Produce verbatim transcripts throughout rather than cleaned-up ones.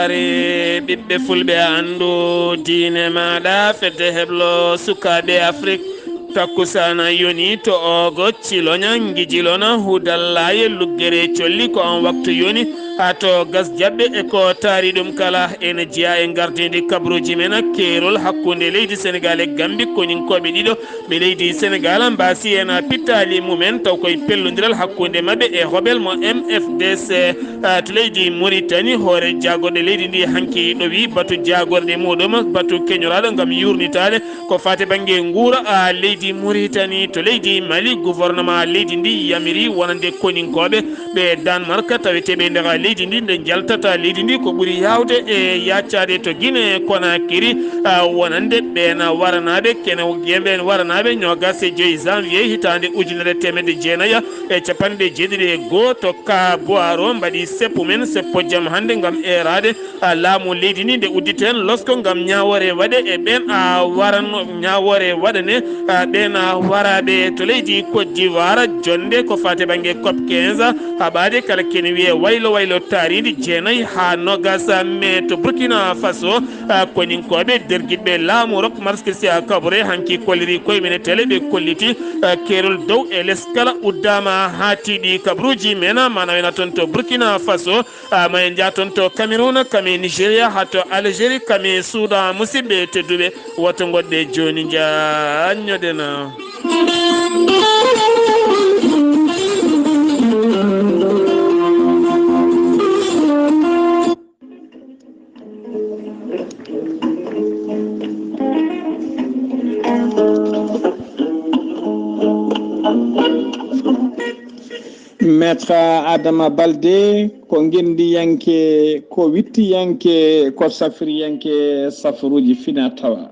Are ɓiɓɓe fulɓe, a anndu diine maaɗa, fedde heblo sukaaɓe Afrik. Takkusaana yoni to Oogo, Ciloña, Ngijilona, Hudallaye, Luggere, Colli, ko on waktu yoni. Haa to Gas Jaɓɓe e ko taari ɗum kala, ene jeyaa e ngardiindi kabaruuji men, keerol hakkunde leydi Senegaal e Gambi, koninkooɓe ɗiɗo ɓe leydi Senegaal mbaasi en pittaali mumen, taw koye pellondiral hakkunde maɓɓe e hoɓel mo M F D C, ah, to leydi Mauritanie. Hoore jaagorɗe leydi ndi hanki ɗowi batu jaagorɗe muɗum, batu keñoraaɗo ngam yuurnitaade ko faati bannge nguura, ah, leydi Mauritanie. To leydi Mali, gouvernement leydi ndi yamiri wonande koninkooɓe ɓe Danemark taweteeɓe e nder leydi ndi, nde njaltata leydi ndi ko ɓuri yaawde e yaacaade to Guinée Conakry, ah, wonande ɓeen waranaaɓe kene, ɓeen waranaaɓe ñoogas e joy janvier hitaande ujunere teemedde jeenayi e capanɗe jeeɗiɗi e goo to Ka Boaro mbaɗi seppu men, seppo jam hannde ngam eeraade, ah, laamu leydi ndi nde udditen losko ngam ñaawoore waɗe e ɓeen, ah, waran-, ñaawoore waɗane, ah, ɓeen, ah, waraaɓe to leydi Côte d'Ivoire, jonnde ko faati bannge COP quinze, haɓaade kala kene wiyee waylo waylo taariindi jeenayi haa noogas mai to Burkina Faso, ah, koninkooɓe dergiɗɓe laamu Roch Marc Christian Kaboré hanki kolliri koye men e tele, ɓe kolliti, ah, keerol dow e les kala uddaama haa tiiɗi kabaruuji men, maana wayno toon to Burkina Faso, ah, ma en njah toon to Cameroun, kame Nigeria, haa to Algérie, kame Soudan. Musidɓe tedduɓe, woto ngoɗɗe jooni, njaanñoɗen. Maître Adama Balde ko ngenndiyanke, ko wittiyanke, ko safriyanke, safruuji fina tawa.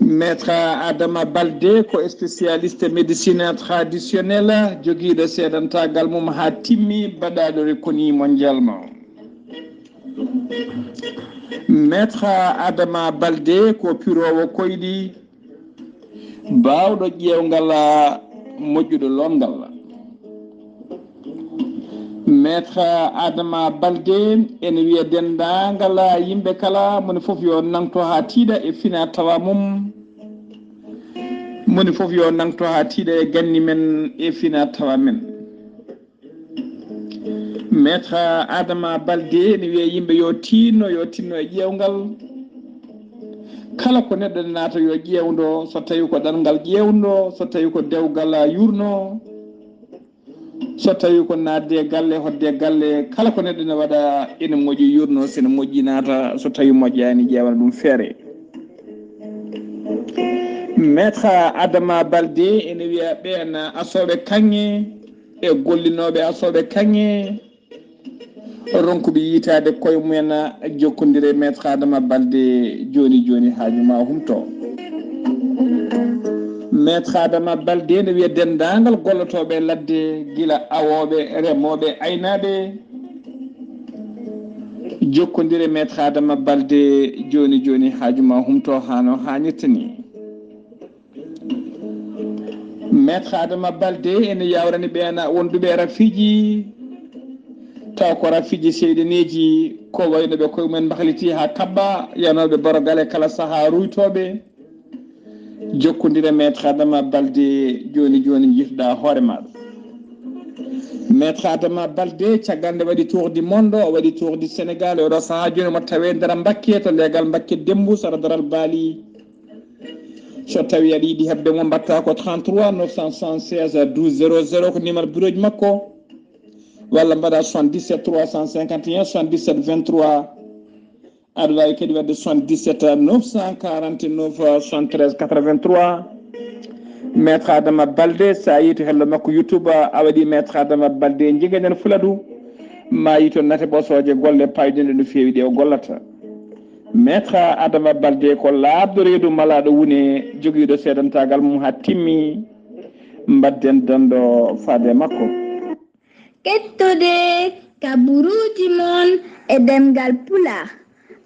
Maître Adama Balde ko spécialiste médecine traditionnelle, jogiiɗo seedantaagal mum haa timmi, baɗaaɗo reconnu mondialement. Maître Adama Balde ko piroowo koyɗi, baawɗo ƴeewngal, moƴƴuɗo loongal. Maître Adama Balde ene wiya denndaangal yimɓe kala, moni fof yo nangto haa tiiɗa e fina tawa mum. Moni fof yo nangto haa tiiɗa e ganni men e fina tawa men. Maître Adama Balde ene wiya yimɓe yo tinno, yo tinno e ƴeewngal. Kala ko neɗɗo naata yo ƴeewndo, so tawi ko ɗanngal ƴeewndo, so tawi ko dewgal yuurno, so tawi ko naatde e galle, hoɗde e galle, kala ko neɗɗo ne waɗa ene moƴƴi yuurno, so ene moƴƴi naata, so tawi moƴƴaani ƴeewana ɗum feere. Maître Adama Balde ene wiya ɓeen asooɓe kaŋŋe e gollinooɓe asooɓe kaŋŋe ronkuɓe yiytaade koye mumen, jokkondire Maître Adama Balde jooni jooni, haaju ma humto. Maître Adama Balde ne wiya denndaangal gollotooɓe ladde, gila awooɓe, remooɓe, aynaaɓe, jokkondire Maître Adama Balde jooni jooni, haaju ma humto haa no haanirta ni. Maître Adama Balde ene yawrani ɓeen wonduɓe e rafiiji, taw ko rafiiji seyɗeneeji, ko wayno ɓe koye mumen mbahliti haa kaɓɓa, yanooɓe borogal e kala sahaa ruytooɓe. Jokkondire Maître Adama Balde jooni jooni, njiitoɗaa hoore maaɗa. Maître Adama Balde, caggal nde waɗi tour du monde, o waɗi tour du Sénégal, e oɗo sahaa jooni omo tawee nder Mbakke, to leegal Mbakke Demmbu, sara daral Baali. So tawi aɗa yiɗi heɓde mo, mbaɗta ko trente-trois neuf cent soixante-seize douze zéro zéro, ko numéro bureau ji makko, walla mbaɗa soixante-dix-sept trois cent cinquante et un soixante-dix-sept vingt-trois. Aɗa waawi kadi waɗde soixante-dix-sept neuf cent quarante-neuf soixante-treize quatre-vingt-trois. Maître Adama Balde, so a yii to hello makko YouTube, a waɗi Maître Adama Balde, jegeden Fuladu, ma yii toon nate ɓosooje golle payɗinɗe no feewi ɗe o gollata. Maître Adama Balde ko laaɓɗo reedu malaaɗo wune, jogiiɗo seedantaagal mum haa timmi. Mbaɗden dando faade makko. Kettode kabaruuji mon e ɗemngal Pulaar,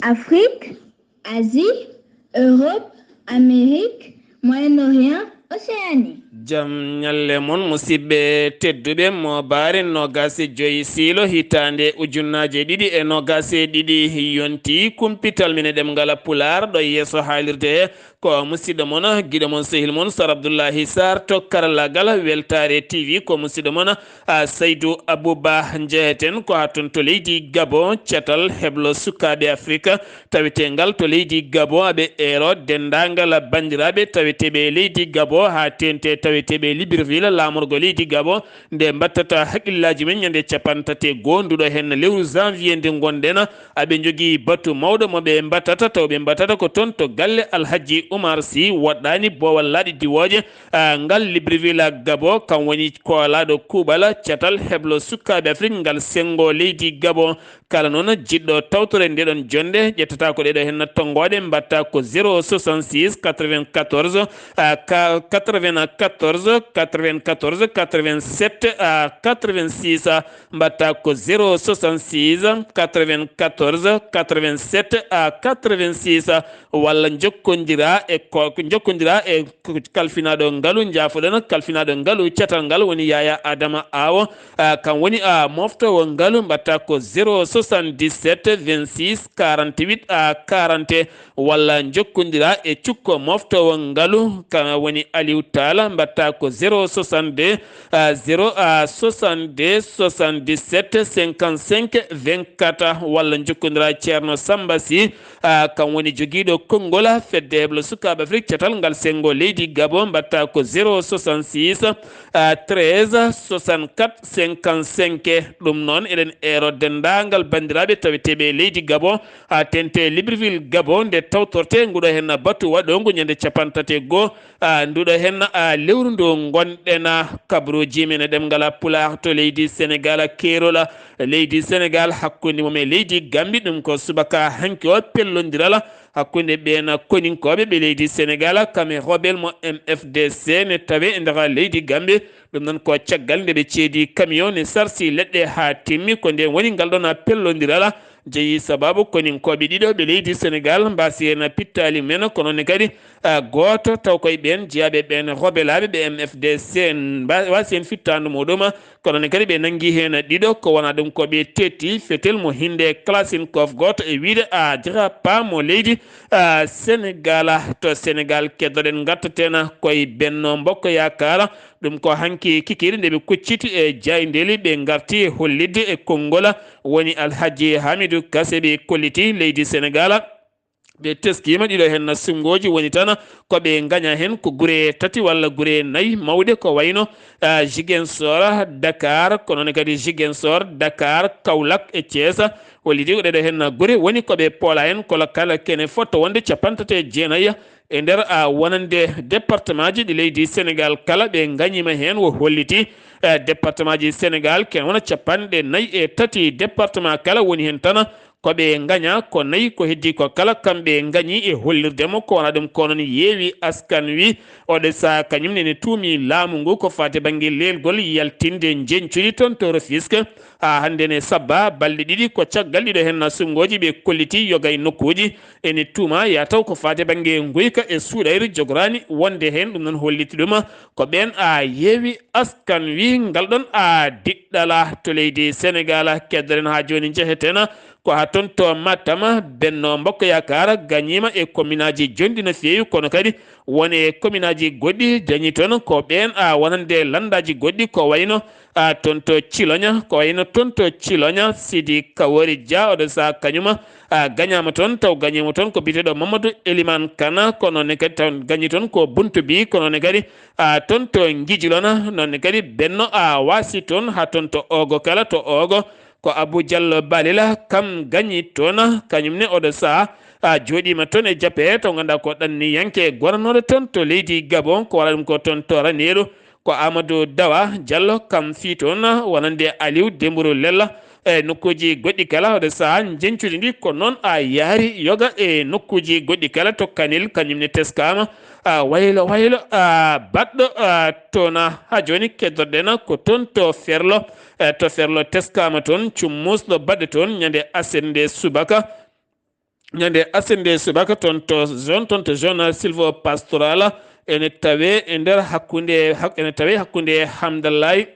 Afrik, Asie, Europe, Amérique, Moyen-Orient, Océanie. Jam ñalle mon, musidɓe tedduɓe. Mo baare noogaas e joy siilo hitaande ujunnaaje ɗiɗi e noogaas e ɗiɗi yonti, kumpital men e ɗemngal Pulaar ɗo yeeso haalirde he ko musidɗo mon, giɗo mon, sehil mon, Sar Abdullahi Sar to karallagal Weltaare T V. Ko musidɗo mon, a, Saydu Abuba. Njeheten ko haa toon to leydi Gabon, catal heblo sukaaɓe Afrik taweteengal to leydi Gabon. Aɓe eero denndaangal banndiraaɓe taweteeɓe e leydi Gabon, haa teeŋti taweteeɓe e Libreville, laamorgo leydi Gabon, nde mbattata hakkillaaji men ñande capanɗe tati e goo nduɗo heen lewru janvier nde ngonɗen. Aɓe njogii batu mawɗo mo ɓe mbattata, taw ɓe mbattata ko toon to galle Alhaji Umar Sy, woɗɗaani boowal laaɗe diwooje, a, ngal Libreville Gabon, kam woni koolaaɗo kuuɓal catal heblo sukaaɓe Afrik ngal senngo leydi Gabon. Kala noon jiɗɗo tawtorde ndeɗon jonnde, ƴettata ko ɗeɗo heen tonngooɗe, mbatta ko zéro soixante-six quatre-vingt-quatorze, a, ka-, quatre-vingt-quatorze, quatre-vingt-quatorze, quatre-vingt-sept, a, quatre-vingt-six, a, mbatta ko zéro soixante-six quatre-vingt-quatorze quatre-vingt-sept à quatre-vingt-six, walla njokkondira e ko, njokkondira e kalfinaaɗo ngalu, njaafoɗon, kalfinaaɗo ngalu catal ngal woni Yaya Adama Awo, a, kam woni, a, moftoowo ngalu, mbatta ko zéro soixante-dix-sept vingt-six quarante-huit à quarante, walla njokkondira e cukko moftoowo ngalu, kam woni Aliou Tall, mbatta ko zéro soixante-deux, a, zéro, a, soixante-deux soixante-dix-sept cinquante-cinq vingt-quatre, walla njokkondira Ceerno Samba Sy, a, kam woni jogiiɗo konngol fedde heblo sukaaɓe Afrik catal ngal senngo leydi Gabon, mbatta ko zéro soixante-six, a, treize soixante-quatre cinquante-cinq. Ɗum noon, eɗen eero denndaangal banndiraaɓe taweteeɓe e leydi Gabon, a, teeŋti Libreville Gabon, nde tawtortee nguɗo heen batu waɗoongu ñande capanɗe tati e goo, a, nduɗo heen, a, lewru ndu ngonɗen, a, kabrooji men e ɗemngal Pulaar to leydi Senegal, keerol leydi Senegal hakkunde mum e leydi Gambi, ɗum ko subaka hanki o pellondiral hakkunde ɓeen koninkooɓe ɓe leydi Senegal, kam e rebel mo M F D C ne tawe e nder leydi Gambi. Ɗum noon ko caggal nde ɓe ceedi camion ne sarsi leɗɗe haa timmi. Ko ndeen woni ngal ɗoon pellondiral jeyi sababu koninkooɓe ɗiɗo ɓe leydi Senegal mbaasi heen pittaali men, kono ne kadi, a, gooto taw koye ɓeen jeyaaɓe ɓeen rebelaaɓe ɓe M F D C en mba-, waasi heen fittaandu muɗum. Kono ne kadi ɓe nanngi heen ɗiɗo, ko wona ɗum ko ɓe tetti fetel mo Hinde Kalashnikov gooto e wiyde a Dirapa mo leydi, a, Senegal. To Senegal keddoɗen ngartaten koye Benno Mbokk Yaakaar. Ɗum ko hanki kikiiɗe nde ɓe kucciti e jaayndeeli, ɓe ngarti e hollitde e konngol woni Alhaji Hamidou Kassé ɓe kolliti leydi Senegal. Ɓe teskiima ɗiɗo heen suɓngooji woni tan ko ɓe ngaña heen ko gure tati walla gure nayi mawɗe ko wayno, a, Ziguinchor, Dakar, kono ne kadi Ziguinchor, Dakar, Kaolack e Thiès. Holliti ko ɗeɗo heen gure woni ko ɓe poola heen, kono kala kene fotto wonde capanɗe tati e jeenayi e nder, a, wonande département ji ɗi leydi Senegal kala ɓe ngañiima heen. Wo holliti, a, département ji Senegal kene wona capanɗe nayi e tati département kala woni heen tan ko ɓe ngaña ko nayi, ko heddi ko kala kamɓe ngañi e hollirde mo ko wona ɗum ko noon yeewi askan wi. Oɗo saha kañum nene tuumi laamu ngu ko faati bannge leelgol yaltinde njeñcudi toon to Rufisque. Haa hannde ne sabba balɗe ɗiɗi ko caggal ɗiɗo heen suɓngooji ɓe kolliti yoga e nokkuuji. Ene tuuma ya taw ko faati bannge nguyka e suuɗayru jogoraani wonde heen. Ɗum noon holliti ɗum ko ɓeen a yeewi askan wi ngal ɗoon a diɗɗala to leydi Senegal. Keddoren haa jooni njeheten ko haa toon to Matam. Benno Mbokk Yaakaar gañiima e kominaaji jonɗi no feewi, kono kadi won e kominaaji goɗɗi jañi toon ko ɓeen a wonande lanndaaji goɗɗi ko wayno, a, toon to Ciloña, ko wayno toon to Ciloña, Sidi Kawori Dia, oɗo saha kañum, a, gañaama toon, taw gañiima toon ko biyeteeɗo Mamadou Elimane Kana, kono ne kadi taw gañi toon ko Buntu Bi, kono ne kadi, a, toon to Ngijilona, noon ne kadi Benno a waasi toon haa toon to Ogo kala to Ogo, ko Abou Diallo Balila kam gañi toon, kañum ne oɗo saha, a, jooɗiima toon e jappe to ngannduɗaa ko ɗanniyanke goranooɗo toon to leydi Gabon, ko walla ɗum ko toon to Raneeru, ko Amadou Dawa Diallo kam fii toon wonande Aliou Dembourou Lella e nokkuuji goɗɗi kala. Oɗo saha njeñcudi ndi ko noon a yaari yoga e nokkuuji goɗɗi kala to Kanel, kañum ne teskaama, a, waylo waylo, a, baɗɗo, a, toon. Haa jooni keddoɗen ko toon to Ferlo, e, to Ferlo teskaama toon cummusɗo baɗɗo toon ñande aset nde subaka. Ñande aset nde subaka toon to zone, toon to zone sylvo-pastorale, ene tawee e nder hakkunde, hak-, ene tawee hakkunde Hamdallaay,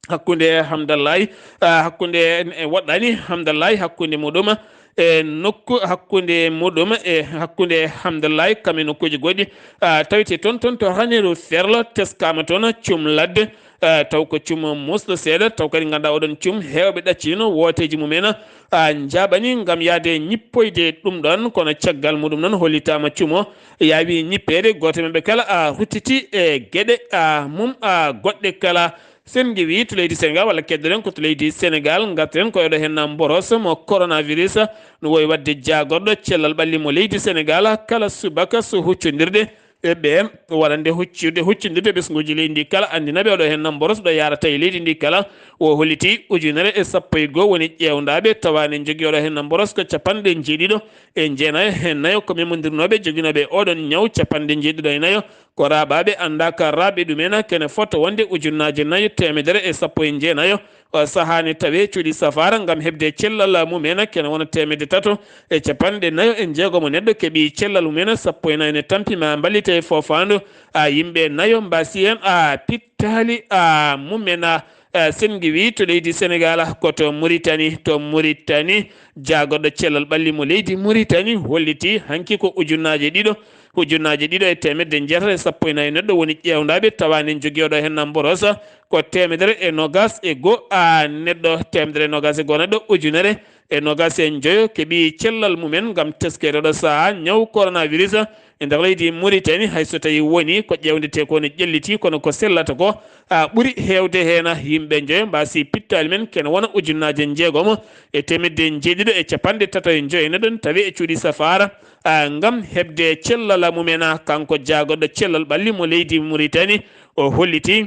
hakkunde Hamdallaay, ah, hakkunde e woɗɗani Hamdallaay hakkunde muɗum e nokku hakkunde muɗum e hakkunde Hamdallaay kam e nokkuuji goɗɗi, ah, tawete toon, toon to Raneeru Ferlo, teskaama toon cum ladde, ah, taw ko cum muusɗo seeɗa, taw kadi ngannduɗaa oɗon cum heewɓe ɗaccinino wooteeji mumen, ah, njaaɓani ngam yahde ñippoyde ɗum ɗoon, kono caggal muɗum noon hollitaama cum o yaawi ñippeede, gooto e maɓɓe kala, ah, ruttiti e geɗe, ah, mum, ah, goɗɗe kala. Sen ngiwii to leydi Senegaal, walla keddoɗen ko to leydi Senegaal, ngarten ko e ɗo heen mboros mo coronavirus no wowi waɗde jaagorɗo cellal ɓalli mo leydi Senegaal kala subaka so huccondirde e ɓe waɗande huccirde, huccondirde ɓesnguuji leydi ndi kala, anndina ɓe oɗo heen mboros ɗo yaarata e leydi ndi kala. O holliti ujunere e sappo e goo woni ƴeewndaaɓe tawa ne njogii oɗo heen mboros ko capanɗe njeeɗiɗo e jeenayo heen nayo ko memondirnooɓe joginooɓe oɗon ñaw capanɗe njeeɗiɗo e nayo. Ko raaɓaaɓe anndaaka raaɓe ɗumen kene fota wonde ujunnaaje nayo teemedere e sappo e jeenayo. O sahaa ne tawee cuuɗi safaara ngam heɓde cellal mumen kene wona teemedde tato e capanɗe nayo e jeegomo neɗɗo keɓi cellal mumen, sappo e nayo ne tampi ma mballite e foofaandu. A yimɓe nayo mbaasi heen a pittaali a mumen a, a, sen ngiwii to leydi Senegaal ko to Muritani, to Muritani jaagorɗo cellal ɓalli mo leydi Muritani holliti hanki ko ujunnaaje ɗiɗo ujunnaaje ɗiɗo e teemedde jeetati e sappo e nayi neɗɗo woni ƴeewndaaɓe tawa ne njogii oɗo heen mboros ko teemedere e noogaas e goo a neɗɗo, teemedere e noogaas e goo neɗɗo, ujunere e noogaas e njoyo keɓi cellal mumen ngam teskeede oɗo sahaa ñaw coronavirus e nder leydi Muritani, hay so tawii woni ko ƴeewndetee ko ne ƴelliti kono ko sellata ko a ɓuri heewde heen yimɓe njoyo mbaasi pittaali men kene wona ujunnaaje njeegomo e teemedde njeeɗiɗo e capanɗe tato e njoyo neɗɗo tawi e cuuɗi safaara. Ah, ngam heɓde cellal mumen, ah, kanko jaagorɗo cellal ɓalli mo leydi Muritani, o holliti,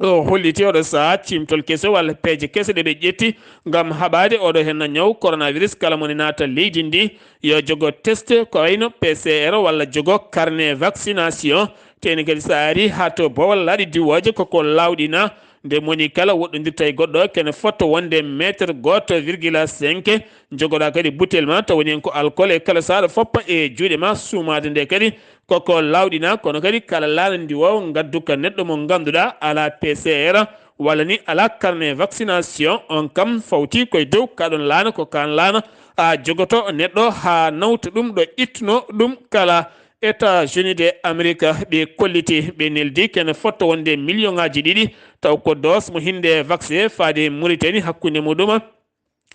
o holliti oɗo sahaa ciimtol kese walla peeje kese ɗe ɓe ƴetti ngam haɓaade oɗo henna ñaw coronavirus kala mo ne naata leydi ndi yo jogo test ko wayno P C R walla jogo carnet vaccination. Teni kadi so a ari haa to Bowal laaɗe diwooje koko laawɗina. Nde moni kala woɗɗondirta e goɗɗo kene fotto wonde mètre gooto virgule cinq. Jogoɗa kadi butel ma taw woni hen ko alcool e kala so aɗa foppa e juuɗe ma suumaade nde kadi koko laawɗina kono kadi kala laana ndiwoowo ngaddu ka neɗɗo mo ngannduɗa ala P C R walla ni ala carnet vaccination on kam fawti koye dow kaɗon laana ko kan laana a jogoto neɗɗo haa nawta ɗum ɗo ittuno ɗum kala. États-Unis de Amerika ɓe kolliti ɓe neldi kene fotto wonde million ngaji ɗiɗi taw ko dose mo hinde vaccin faade Mauritanie hakkunde muɗum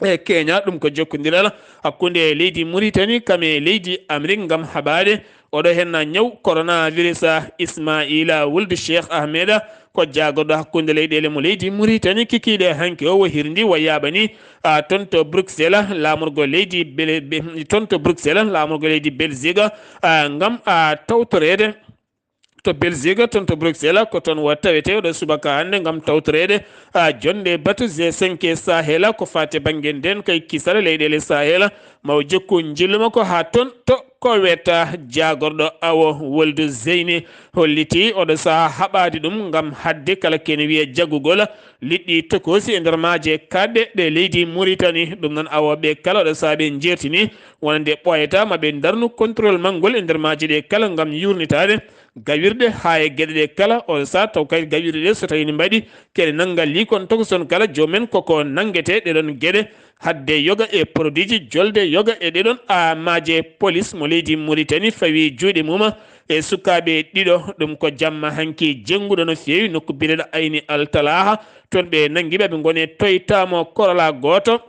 e Kenya. Ɗum ko jokkondiral hakkunde leydi Mauritanie kam e leydi Amerik ngam haɓaade oɗo henna ñaw coronavirus. Ismaila wuldu Cheikh Ahmed ko jaagorɗo hakkunde leyɗeele mo leydi Mauritanie kikiiɗe hanki o wo hirndi wa yaaɓani a toon to Bruxelles laamorgo leydi Bel- Be- toon to Bruxelles laamorgo leydi Belgique a ngam a tawtoreede to Belgique toon to Bruxelles ko toon wa tawete oɗo subaka hannde ngam tawtoreede a jonde batu G cinq Sahel ko fate bannge nden kay kisal leyɗeele Sahel maw jokku njilluma ko haa toon to ko weta jaagorɗo awo woldu Zeyni holliti oɗo saha haɓaade ɗum ngam hadde kala kene wiya jaggugol liɗɗi tokoosi e nder maaje kaɗɗe ɗe leydi Mauritanie. Ɗum noon awo ɓe kala oɗo saha ɓe njeertini wonande ɓooyata ma ɓe ndarnu contrôle manngol e nder maaje ɗe kala ngam yurnitaade gawirɗe haa e geɗe ɗe kala oɗo saha taw kadi gawirɗe ɗe so tawi ne mbaɗi kene nanngal liikon tokoson kala jomumen koko nanngete ɗe ɗon geɗe. Hadde yoga e produitji jolde yoga e ɗeɗon a maaje police mo leydi Mauritanie fawi juuɗe mum e sukaaɓe ɗiɗo. Ɗum ko jamma hanki jennguɗo no feewi nokku biyeteeɗo Ayni Altalaha. Toon ɓe nanngi ɓe ɓe ngoni e toytaamo korola gooto.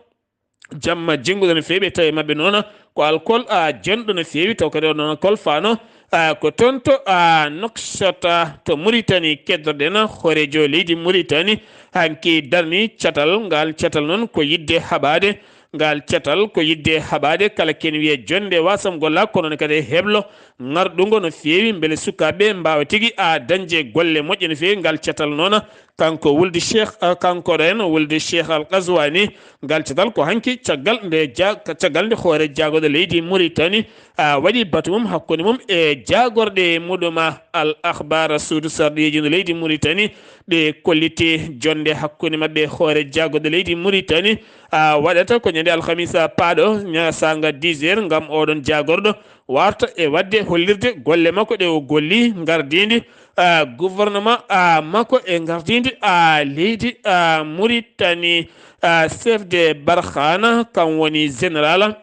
Jamma jennguɗo no feewi ɓe tawi maɓɓe noon ko alcool a jonɗo no feewi taw kadi o noon alcool faano a ko toon to a Nouakchott to Mauritanie keddoɗen hooreejo leydi Mauritanie hanki darni catal ngal catal noon ko yidde haɓaade. Ngal catal ko yidde haɓaade kala ken wiye jonde wasam golla kono ne kadi heblo ŋarɗungo no feewi mbele sukaaɓe mbaawa tigi a dañde golle moƴƴe no feewi. Ngal catal noon kanko wulde Cheikh, kanko ɗo en wulde Cheikh Al Qazwani. Ngal catal ko hanki caggal nde ja-, caggal nde hoore jaagoɗo leydi Mauritanie a waɗi batu mum hakkunde mum e jaagorɗe muɗum Al Akhbar suudu sarɗiiji ndu leydi Mauritanie. Ɓe kolliti jonde hakkunde maɓɓe hoore jaagoɗo leydi Mauritanie a waɗata ko ñande alhamisa paaɗo ña saanga dix heures ngam oɗon jaagorɗo warta e waɗde hollirde golle makko ɗe o golli, ngardiindi, ah, gouvernement, ah, makko e ngardiindi, ah, leydi, ah, Mauritanie, ah, chef de Barkhane, kam woni général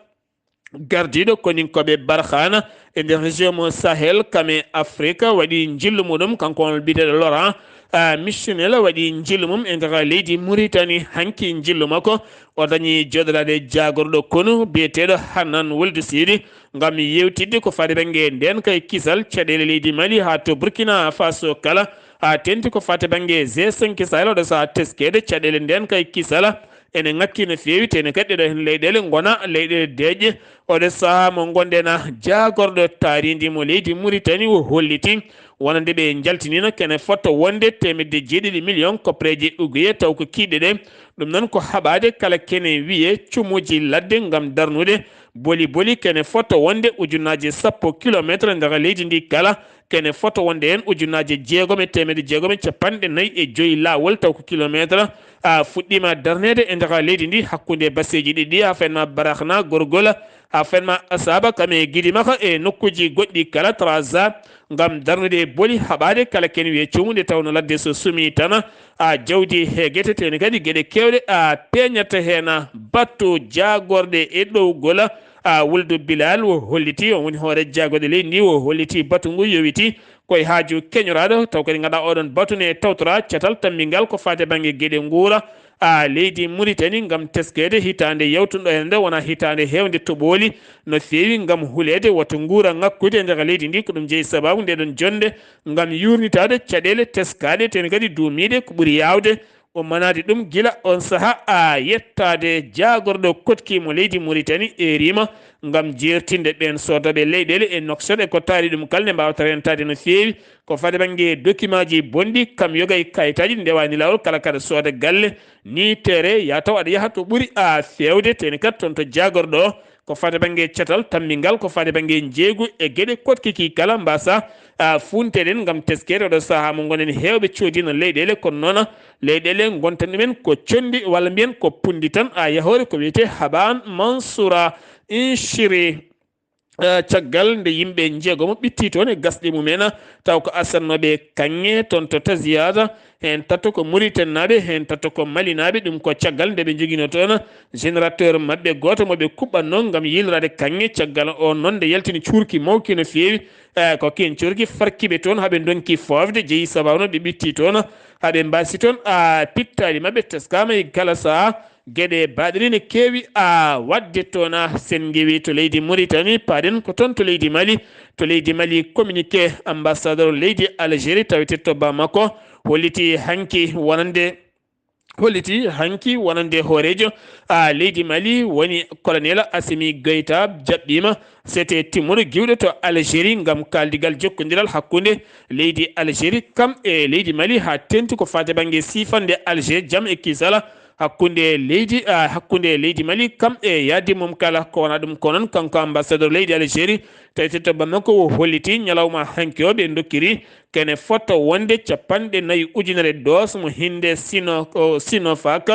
gardiiɗo koninkooɓe Barkhane e nder région mo Sahel, kam e Afrique, waɗi njillu muɗum, kanko on biyeteeɗo Laurent, ah, Michonel waɗi njillu mum e nder leydi Mauritanie. Hanki njillu makko, o dañi jooɗoraade jaagorɗo konu biyeteeɗo Hanan Wuld Sidi ngam yewtidde ko faati bannge ndeenka e kisal caɗeele leydi Mali haa to Burkina Faso kala. Haa teeŋti ko faati bannge G cinq Sahel, oɗo sahaa teskeede caɗeele ndeenka e kisal ene ŋakki no feewi, tee ne kadi ɗeɗo heen leyɗeele ngona leyɗeele deeƴɗe. Oɗo sahaa mo ngonɗen, jaagorɗo taariindi mo leydi Mauritanie o holliti wonande ɓe njaltiniino kene fota wonde teemedde jeeɗiɗi million koppareeje uguye, taw ko kiiɗe ɗe. Ɗum noon ko haɓaade kala kene wiye cumuuji ladde ngam darnude boli boli, kene fota wonde ujunnaaje sappo kilometre nder leydi ndi kala, kene fota wonde heen ujunnaaje jeegom e teemedde jeegom e capanɗe nayi e joyi laawol, taw ko kilometre, a, fuɗɗiima darneede e nder leydi ndi hakkunde baseeji ɗiɗi, haa fenma Barakhna, Gorgola, haa fenma Asaba, kam e Gidimaka e nokkuuji goɗɗi kala, Traza, ngam darnude boli haɓaade kala kene wiye cuumu, nde tawno ladde so sumii tan, a, jawdi heegete, tee ne kadi geɗe keewɗe, a, peeñata heen, a, battu jaagorɗe e ɗowgol, a, Wuldu Bilal o holliti, o woni hoore jaagorɗe leydi ndi, o holliti batu ngu yowiti ko e haaju keñoraaɗo, taw kadi ngannduɗaa oɗon batu ne tawtora catal tammbingal ko faati bannge geɗe nguura, a, leydi Mauritanie ngam teskeede hitaande yawtunɗo heen nde wona hitaande heewnde toɓooli no feewi ngam huleede wata nguura ŋakkude e nder leydi ndi. Ko ɗum jeyi sabaabu nde ɗon jonnde ngam yuurnitaade caɗeele teskaaɗe, tee ne kadi duumiiɗe ko ɓuri yaawde ummanaade ɗum gila on sahaa, a, yettaade jaagorɗo koɗki mo leydi Mauritanie e rima ngam jeertinde ɓeen soodooɓe leyɗeele e Nouakchott e ko taari ɗum kala nde mbaawata rentaade no feewi. Ko faati bannge dokimaaji bonɗi, kam yoga e kayitaaji ɗi ndewaani laawol, kala kaɗa sooda galle ni tere, yaa taw aɗa yaha to ɓuri, a, feewde, tee ne kadi toon to jaagorɗo o. Ko faati bannge catal tammbingal, ko faati bannge njeeygu e geɗe koɗki ki kala mbasa, a, funteɗen ngam teskeede oɗo sahaa mo ngonɗen heewɓe coodino leyɗeele, kono noon leyɗeele ngontan ɗumen ko conndi walla mbiyen ko punndi tan, a, yahoore ko wiyetee Haban Mansoura Inchiri. Eh, caggal nde yimɓe njeegomo ɓitti toon e gasɗe mumen, taw ko asannooɓe kaŋŋe toon to Taziyata, heen tato ko Muritaninaaɓe, heen tato ko Malinaaɓe, ɗum ko caggal nde ɓe njoginoo toon générateur maɓɓe gooto mo ɓe kuɓɓatnoo ngam yilraade kaŋŋe. Caggal oon noon nde yaltini cuurki mawki no feewi, eh, ko keen cuurki farkiɓe toon haa ɓe ndonki foofde, jeyi sabaabu noon ɓe ɓitti toon haa ɓe mbaasi toon, a, pittaali maɓɓe teskaama e kala sahaa. Geɗe baaɗe ɗe ne keewi, a, waɗde toon, a, sen ngewi to leydi Mauritanie, paaɗen ko toon to leydi Mali. To leydi Mali, communiqué ambassadeur leydi Algérie tawete to Bamako holliti hanki wonande, holliti hanki wonande hooreejo, a, leydi Mali woni colonel Assimi Goïta jaɓɓiima sete timmuɗo giwɗo to Algérie ngam kaaldigal jokkondiral hakkunde leydi Algérie kam e leydi Mali, haa teeŋti ko faati bannge siifande Alger jam e kisal hakkunde leydi, ah, hakkunde leydi Mali kam e yaadi mum kala. Ko wona ɗum ko noon, kanko ambassadeur leydi Algérie tawete to Bamako o holliti ñalawma hanki o ɓe dokkiri kene fota wonde capanɗe nayi ujunere dose mo hinde Sino, o Sinovac,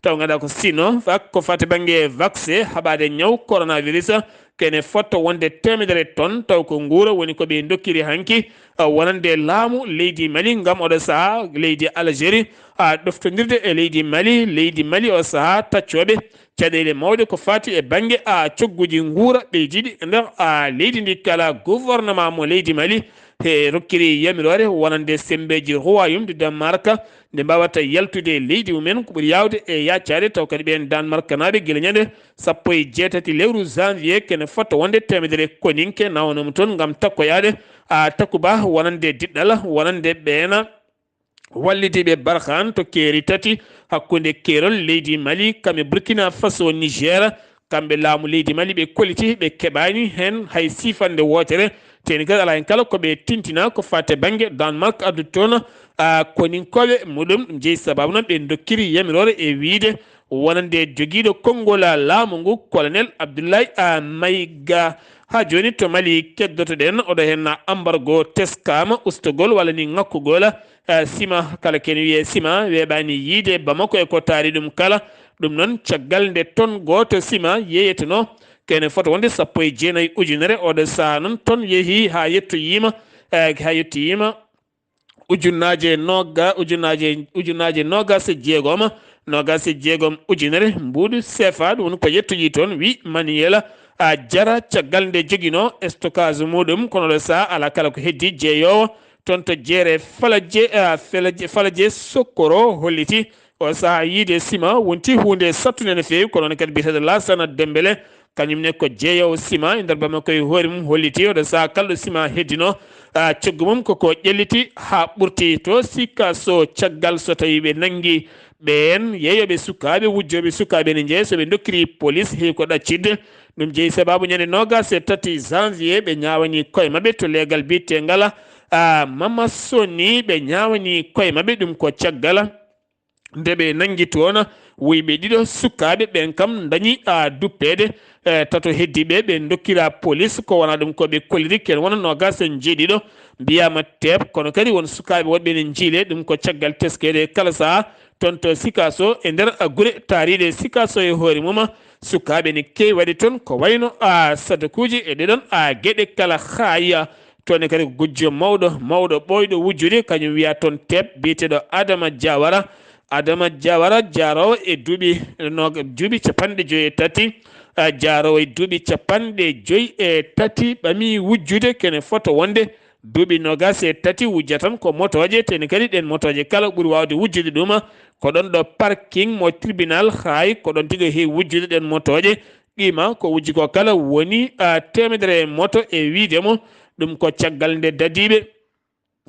taw ngannduɗaa ko Sinovac ko faati bannge vaccin haɓaade ñaw coronavirus, kene fota wonde teemedere tonne, taw ko nguura woni ko ɓe dokkiri hanki, ah, wonande laamu leydi Mali ngam oɗo sahaa leydi Algérie, ah, ɗoftondirde e leydi Mali. Leydi Mali o sahaa taccooɓe caɗeele mawɗe ko faati e bannge, ah, cogguuji nguura ɓeydiiɗi e nder, ah, leydi ndi kala. Gouvernement mo leydi Mali he rokkiri yamiroore wonande semmbeeji Royaume du Danemark nde mbaawata yaltude leydi mumen ko ɓuri yaawde e yaacaade, taw kadi ɓeen Danmarkanaaɓe gila ñande sappo e jeetati lewru janvier kene fota wonde teemedere koninke nawanooma toon ngam takkoyaade, a, Takuba wonande diɗɗal, wonande ɓeena wallidiiɓe Barkhane to keeri tati hakkunde keerol leydi Mali kam e Burkina Faso, Niger. Kamɓe laamu leydi Mali ɓe kolliti ɓe keɓaani heen hay siifannde wootere. Teeni kadi alaa heen kala ko ɓe tintina ko faati bannge Danemark addu toon, a, koninkooɓe muɗum. Ɗum jeyi sabaabu noon ɓe dokkiri yamiroore e wiyde wonande jogiiɗo konngol laamu ngu, colonel Abdoulaye, a, Maïga. Haa jooni to Mali keddoto-ɗen, oɗo heen embargo teskaama, ustugol walla ni ŋakkugol, a, sima, kala ken wiyee sima, weeɓaani yiyde Bamako e ko taari ɗum kala. Ɗum noon, caggal nde ton gooto sima yeeyetenoo, kene fota wonde sappo e jeenayi ujunere. Oɗo saha noon toon yehi ha yettoyima, eh, ha yettoyima ujunnaaje noga-, ujunnaaje, ujunnaaje nogas e jeegom, nogas e jeegom ujunere mbuuɗu sefa. Ɗum woni ko yettoyi toon, wi Maniyela a Jara, caggal nde jogino stockage muɗum, kono ɗo saha ala kala ko heddi jeeyowo toon to jeere Falaje, a, Falaje, Falaje Sokkoro holliti o saha yiide sima wonti hunde sattunde no feewi, kono noon kadi biyeteeɗo Laasana Dembele kañum ne ko jeeyowo sima e nder Bamako e hoore mum holliti oɗo saha kala ɗo sima heddino, a, coggu mum koko ƴelliti ha ɓurti to Sikaso. Caggal so tawi ɓe nangi ɓeen yeeyoɓe sukaaɓe, wujjooɓe sukaaɓe ne jeeya, so ɓe dokkiri police heewi ko ɗaccitde. Ɗum jeeyi sababu ñande nogas e tati janvier ɓe ñaawani koye maɓɓe to leegal biyeteegal, a, Mamasoni, ɓe ñaawani koye maɓɓe. Ɗum ko caggal nde ɓe nangi toon wuyɓe ɗiɗo sukaaɓe ɓeen kam dañi, a, duppeede, e, tato heddiiɓe ɓe dokkira police, ko wona ɗum ko ɓe kolliri ken wona nogas e jeeɗiɗo mbiyama teep, kono kadi won sukaaɓe woɗɓe ne jiile. Ɗum ko caggal teskeede kala saha toon to Sikaso e nder, a, gure taariɗe Sikaso e hoore mum. Sukaaɓe ne keewi waɗde toon ko wayno, a, sadakuuji e ɗeɗon, a, geɗe kala haaya. Toon ne kadi ko gujjo mawɗo, mawɗo ɓooyɗo wujjude, kañum wiya toon teep, biyeteeɗo Adama Jawara. Adama Jawara, jaaroowo e duuɓi no-, duuɓi capanɗe joyi e tati, a, jaaroowo e duuɓi capanɗe joyi e tati, ɓami wujjude kene fota wonde duuɓi nogas e tati, wujja tan ko motooje, teni kadi ɗeen motooje kala ɓuri waawde wujjude ɗum ko ɗoon ɗo parking mo tribunal, hay ko ɗoon tigi o heewi wujjude ɗeen motooje. Qima ko wujji ko kala woni, a, teemedere moto e wiyde mo. Ɗum ko caggal nde dadiiɓe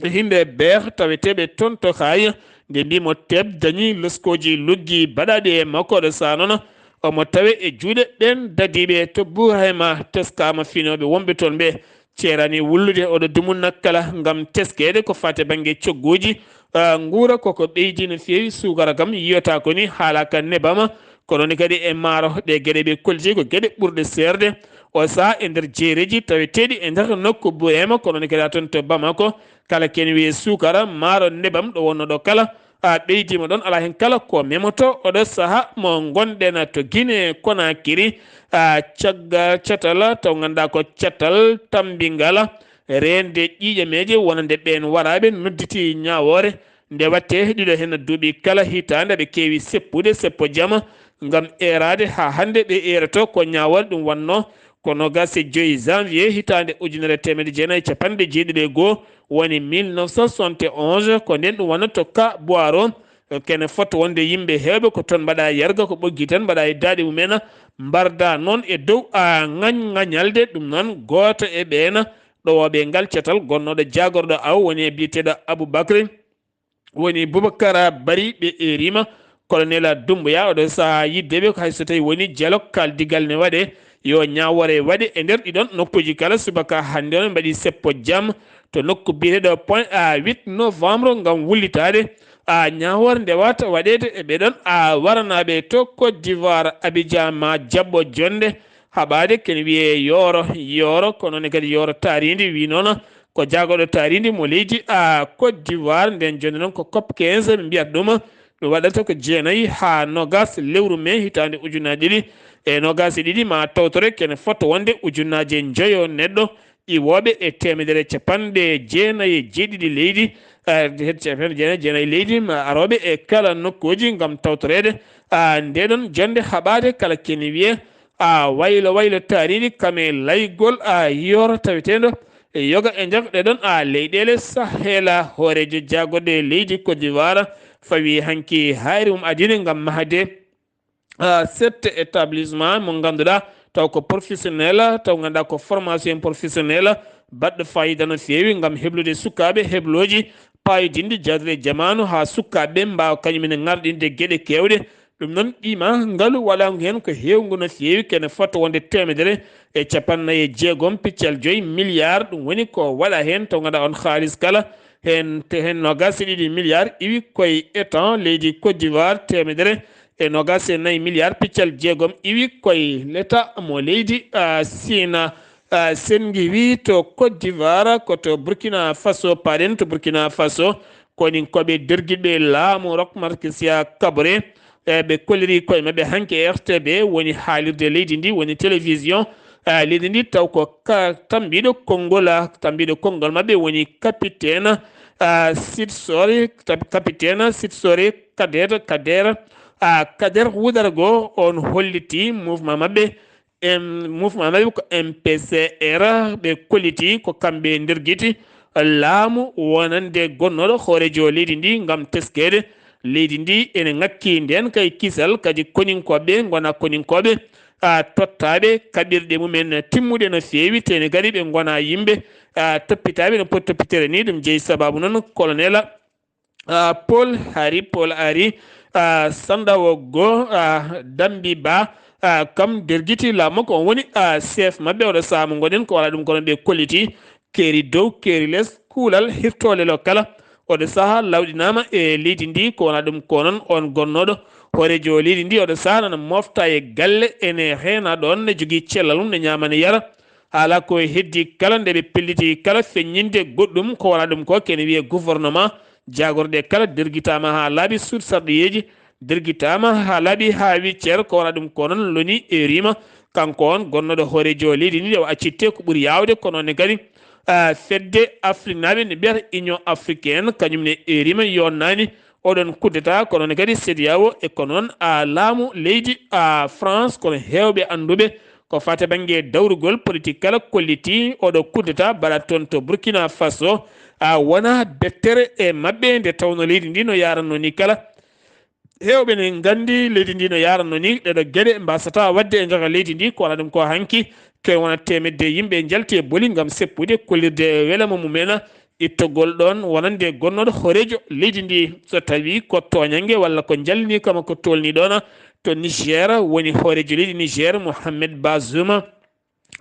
yimɓe beer taweteeɓe toon to Haay, nde mbimo teep dañi loskooji luggi baɗaaɗi e makko, ɗo saha noon omo tawe e juuɗe ɓeen dadiiɓe to Burayma. Teskaama finooɓe wonɓe toon ɓe ceerani wullude oɗo dumunna kala ngam teskeede ko faati bannge cogguuji, a, nguura koko ɓeydi no feewi. Suukara kam yiyata ko ni haalaka nebam, kono ni kadi e maaro. Ɗe geɗe ɓe kolliti ko geɗe ɓurɗe seerde o saha e nder jeereji taweteeɗi e nder nokku Burayma, kono ni kadi ha toon to Bamako. Kala ken wiye suukara, maaro, nebam, ɗo wonno ɗo kala, a, ɓeydima ɗon, ala hen kala ko memoto oɗo saha mo ngonɗen to Guinée Conakry. A, caggal catal taw ganduɗa ko catal tambingal, reende ƴiiƴameeje wonande ɓeen waraaɓe nodditi ñaawoore. Nde watte ɗiɗo hen duuɓi kala hitaande ɓe keewi seppude seppo jama ngam eeraade. Haa hannde ɓe eeroto ko ñaawoore ɗum wannoo ko noogaas e joy janvier hitaande ujunere e teemedde jeenayi e capanɗe jeeɗiɗi e goo, woni mille neuf cent soixante et onze. Ko ndeen ɗum wannata to Ka Boiro, kene fota wonde yimɓe heewɓe ko toon mbaɗa yarga, ko ɓoggi tan mbaɗa e daaɗe mumen, mbarda noon e dow a ŋañ-ŋañalde. Ɗum noon gooto e ɓeen ɗowooɓe ngal catal gonnooɗo jaagorɗo awo woni e biyeteeɗo Aboubacry, woni Boubacara Bari. Ɓe eerima colonel Doumbouya oɗo saha yiddeɓe ko hay so tawi woni dialogue kaldigal ne waɗe, yo ñaawore waɗe e nder ɗiɗon nokkuji kala. Subaka hannde on mbaɗi seppo jam to nokku biyeteɗo Point A huit novembre ngam wullitaade a ñaawore nde wata waɗede e ɓeɗon a waranaɓe to Côte d'Ivoire, Abidjan, ma jaɓɓo jonde haɓaade ken wiye yooro, yooro, kono ne kadi yooro taarindi wi noon ko jaagoɗo taarindi mo leydi a Côte d'Ivoire. Nden jonde noon ko cop quinze ɓe mbiyata ɗum, ɗum waɗata ko jeenayi haa nogas lewru mai hitaande ujunnaji ɗiɗi e nogas e ɗiɗi. Ma tawtore kene fota wonde ujunnaaje njoyo neɗɗo iwooɓe e teemedere capanɗe jeenayi e jeeɗiɗi leydi, eh, capanɗe jeenayi e jeenayi leydi, ma arooɓe e kala nokkuuji ngam tawtoreede, ah, ndeɗon jonde haɓaade kala kene wiye, ah, waylo waylo taarindi kame laygol, ah, yooro taweteendo e yoga e nder ɗeɗon, ah, leyɗeele Sahela. Hooreejo jaagorɗe leydi Côte d'Ivoire fawi hanki hayre mum adine ngam mahde ah, sept établissement mo ngannduɗaa taw ko professionnel, taw ngannduɗaa ko formation professionnel baɗɗo fayida no feewi ngam heblude sukaaɓe heblooji paayodinɗi jawdi e jamaanu haa sukaaɓe ɓe mbaawa kañum en ŋarɗinde geɗe keewɗe. Ɗum noon qima ngalu waɗaangu heen ko heewngu no feewi, kene fota wonde teemedere e capannayyi e jeegom piccal joyi milliard. Ɗum woni ko waɗa heen taw ngannduɗaa on haalis kala heen te heen noogaas e ɗiɗi milliard iwi koye état leydi Côte d'Ivoire, teemedere e noogaas e nayi milliard piccal jeegom iwi koye leta mo leydi, ah, Sina. Ah, sen ngiwi to Côte d'Ivoire, ko to Burkina Faso paɗen. To Burkina Faso, konin koɓe dergiɓe laamu Roch Marc Christian Kaboré E ɓe kolliri koye maɓɓe hanki e R T B, woni haalirde leydi ndi, woni télévision, a, leydi ndi, taw ko ka tambiiɗo konngol, a, tambiiɗo konngol maɓɓe woni capitaine, a, Sitsore, tab-, capitaine Sitsore Kader, Kader, a, Kader Ouedraogo, on holliti mouvement maɓɓe, em, mouvement maɓɓe ko M P C R, ɓe kolliti ko kamɓe ndergiti laamu wonande gonnooɗo hooreejo leydi ndi ngam teskeede leydi ndi ene ŋakki ndeen kay kisal, kadi koninkooɓe ngona koninkooɓe, a, tottaaɓe kaɓirɗe mumen timmuɗe no feewi, tene kadi ɓe ngona yimɓe, a, toppitaaɓe no poti toppitere ni. Ɗum jeyi sababu noon colonel, a, Paul Hari, Paul Hari, a, Sandawogo, a, Dambi Ba, a, kam dergiti laamu makko, on woni, a, chef maɓɓe. Oɗo sahaa mo ngoɗen ko wala ɗum kono ɓe kolliti keeri dow, keeri les, kuulal hirtoolelo kala. Oɗo sahaa lawɗinaama e leydi ndi, ko wona ɗum ko noon on gonnooɗo hooreejo leydi ndi. Oɗo sahaa nana mofta e galle, ene heena ɗoon, ne jogii cellal mum, ne ñaama, ne yara. Haala ko heddi kala nde ɓe pelliti kala feññinde goɗɗum, ko wona ɗum ko kene wiyee gouvernement, jaagorɗe kala dergitaama haa laaɓi, suuɗ sarɗiyeeji dergitaama haa laaɓi, haa wiccer, ko wona ɗum ko noon loni e rima. Kanko on gonnooɗo hooreejo leydi ndi, o accitte ko ɓuri yaawde, kono ne kadi, a, fedde Afriknaaɓe nde mbiyata Union Africaine, kañum ne e rima yonnaani oɗon coup d'État, kono ne kadi CEDEAO e ko noon, a, laamu leydi, a, France, kono heewɓe annduɓe ko fate bannge dawrugol politique kala kolliti oɗo coup d'État mbaɗa toon to Burkina Faso, a, wona bettere e maɓɓe, nde tawno leydi ndi no yaranno ni kala. Heewɓe ne nganndi leydi ndi no yaranno ni, ɗeɗo geɗe mbasata waɗde e nder leydi ndi, ko wona ɗum ko hanki ke wona teemedde yimɓe njalti e boli ngam seppude kollirde e welama mumen ittogol ɗoon wonande gonnooɗo hooreejo leydi ndi. So tawii ko tooñannge walla ko njalni kama ko tolni ɗoon to Niger, woni hooreejo leydi Niger, Mohamed Bazoum,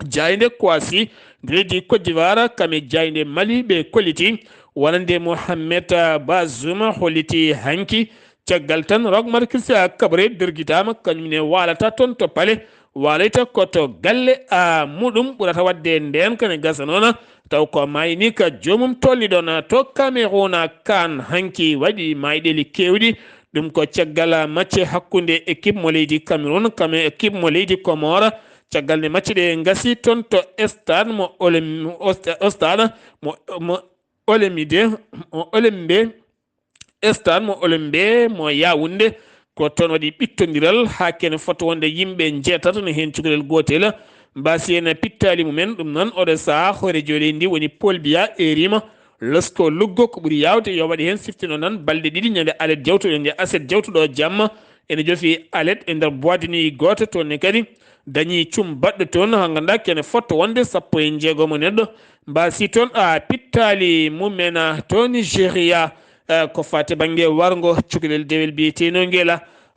jaaynde Kouassi, leydi Côte d'Ivoire, kame jaaynde Mali, ɓe kolliti wonande Mohamed, ah, Bazoum holliti hanki. Caggal tan, Roch Marc Christian Kaboré dergitaama, kañum ne waalata toon to palais, waaloyta ko to galle, a, muɗum ɓurata waɗde ndeen, kane gasa noon, taw ko maayni ka joomum tolni ɗoon to Cameroun. Kaan hanki waɗi maayɗeeli keewɗi, ɗum ko caggal match hakkunde équipe mo leydi Cameroun, kame équipe mo leydi Comore, caggal nde match ɗe ngasi toon to stade mo Olem-, o sta-, o stade mo, mo Olemide, mo Olembe, stade mo Olembe mo Yaoundé. Ko toon waɗi ɓittondiral haa kene fota wonde yimɓe njeetato, no heen cukalel gootel mbaasi heen pittaali mumen. Ɗum noon, oɗo sahaa, hooreejo leydi ndi woni Paul Biya e rima. Losko luggo ko ɓuri yaawde yo waɗe heen siftino tan balɗe ɗiɗi ñande alet jawtuɗo, ñande aset jawtuɗo jamma. Ene jofi alet e nder boîte de nuit gooto toon ne kadi dañi cum baɗɗo toon, haa ngannduɗaa kene fotto wonde sappo e jeegom neɗɗo mbaasi toon, a, pittaali mumen, a, to Nigeria, a, ko fate bannge warngo cukalel dewel biyeteeno ngel,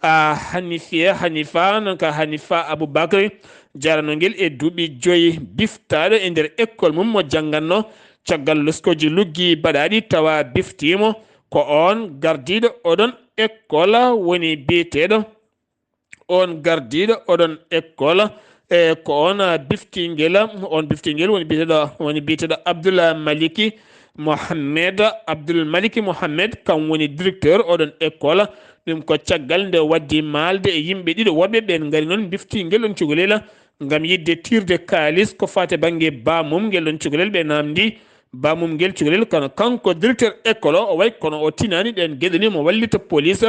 a, Hanifiya, Hanifa, noon ka Hanifa Abubakar, jarano ngel e duuɓi joyi, biftaaɗo e nder école mum mo jannganno. Caggal loskooji luggi baɗaaɗi tawa biftiimo, ko oon gardiiɗo oɗon école woni biyeteeɗo, oon gardiiɗo oɗon école, e ko oon, a, biftingel, oon biftingel woni biyeteeɗo, woni biyeteeɗo Abdul Maliki Mohammed, Abdul Maliki Mohammed, kam woni directeur oɗon école. Ɗum ko caggal nde waddi maalde e yimɓe ɗiɗo woɗɓe ɓeen ngari noon biftingel ɗon cukalel ngam yiɗde tiirde kaalis ko fate bannge baamum ngel ɗon cukalel. Ɓe naamndi baamum ngel cukalel, kono kanko directeur école o, o wayi kono o tinaani ɗeen geɗe ni mo wallita police.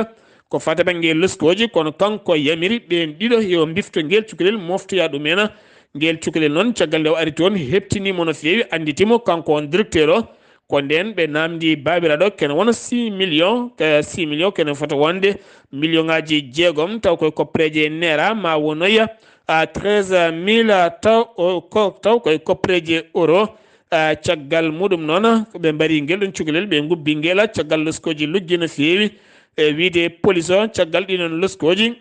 Ko fate bannge loskooji, kono kanko yamiri ɓeen ɗiɗo yo mbifto ngel cukalel, moftoya ɗum en. Ngel cukalel noon, caggal nde o ari toon, heɓtiniimo no feewi, annditimo kanko on directeur o. Ko ndeen ɓe naamndi baabiraaɗo kene wona six millions, ka six millions kene fota wonde million ngaaji jeegom, taw koye koppereeje neera ma wonoya, a, treize mille, taw o, ko, taw koye koppereeje euro. A, caggal muɗum noon, ɓe mbari ngel ɗon cukalel, ɓe ngubbi ngel, caggal loskooji luggi no feewi. E wiyde police o, caggal ɗi ɗon loskooji,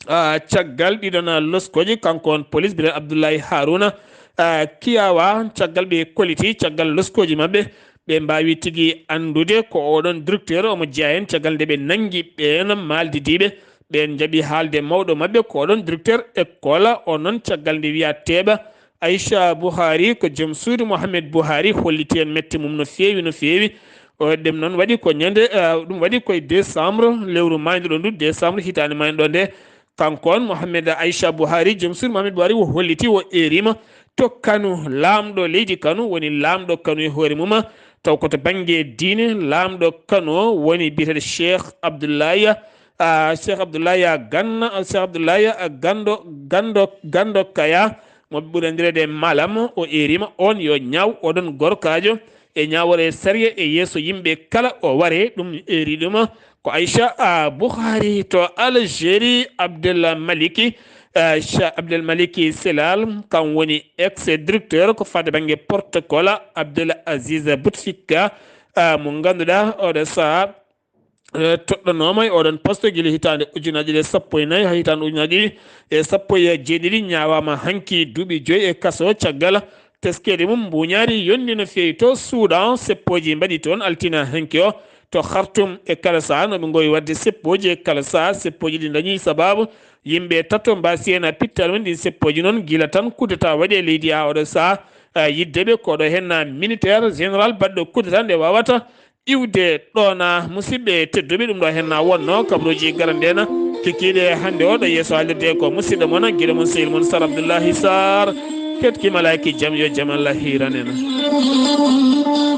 a, caggal ɗi ɗon loskooji, kanko on police, biyeteeɗo Abdoulaye Harouna, a, Kiyawa, caggal ɓe kolliti, caggal loskooji maɓɓe, ɓe mbaawi tigi anndude ko oɗon directeur omo jeyaa heen, caggal nde ɓe nanngi ɓeen maaldidiiɓe, ɓeen njaɓi haalde mawɗo maɓɓe, ko oɗon directeur école, o noon caggal nde wiyaa teeɓa, Aisha Buhari, ko joom suudu Mohamed Buhari, holliti en mette mum no feewi, no feewi. O ɗum noon waɗi ko ñande, ah, ɗum waɗi koye décembre, lewru maayndo ɗo ndu, décembre hitaande maayndo ɗo nde. Kanko on Mohamed Aisha Buhari, joom suudu Mohamed Buhari, o holliti, o eerima to Kano, laamɗo leydi Kano, woni laamɗo Kano e hoore mum, taw ko to bannge diine, laamɗo Kano woni biyeteeɗo Cheikh Abdoulaye, ah, Cheikh Abdoulaye Ganna, Cheikh Abdoulaye Gando, Gando, Gando Kaya, mo ɓuri anndireede Malam, o eerima on yo ñaaw oɗon gorkaajo e ñaawore sariya e yeeso yimɓe kala o ware, ɗum eeri ɗum ko Aisha, ah, Buhari to Algérie, Abdel Maliki, ah, Cha-, Abdel Maliki Selal, kam woni ex-directeur ko fade bannge protocole, Abdel Aziz Bouteflika, ah, mo ngannduɗaa oɗo sahaa, eh, toɗɗanooma e oɗon poste gila hitaande ujunaaji ɗiɗi e sappo e nayi haa hitaande ujunaaji ɗiɗi e sappo e jeeɗiɗi, ñaawaama hanki duuɓi joyi e kaso caggal teskeede mum mbuuñaari yonndi no feewi to Suudan. Seppooji mbaɗi toon altine hanki o to Khartoum e kala sahaa no ɓe ngowi waɗde seppooji e kala sahaa. Seppooji ɗi ndañi sabaabu yimɓe tato mbaasi heen a pittaali woni ɗin seppooji noon gila tan kudeta waɗi e leydi haa oɗo sahaa, eh, yidde ɓe ko ɗo heen militaire général baɗɗo kudeta nde wawata iwde ɗoon, musidɓe tedduɓe, ɗum ɗo heen na wonno kabaruuji garande na kikiiɗe hannde o ɗo yeeso haalirde ko musidɗo mon, giɗo mon, sehil mon Sar Abdoullahi Sarr. Ketki malaaki jam yo jam Allah hiiran en.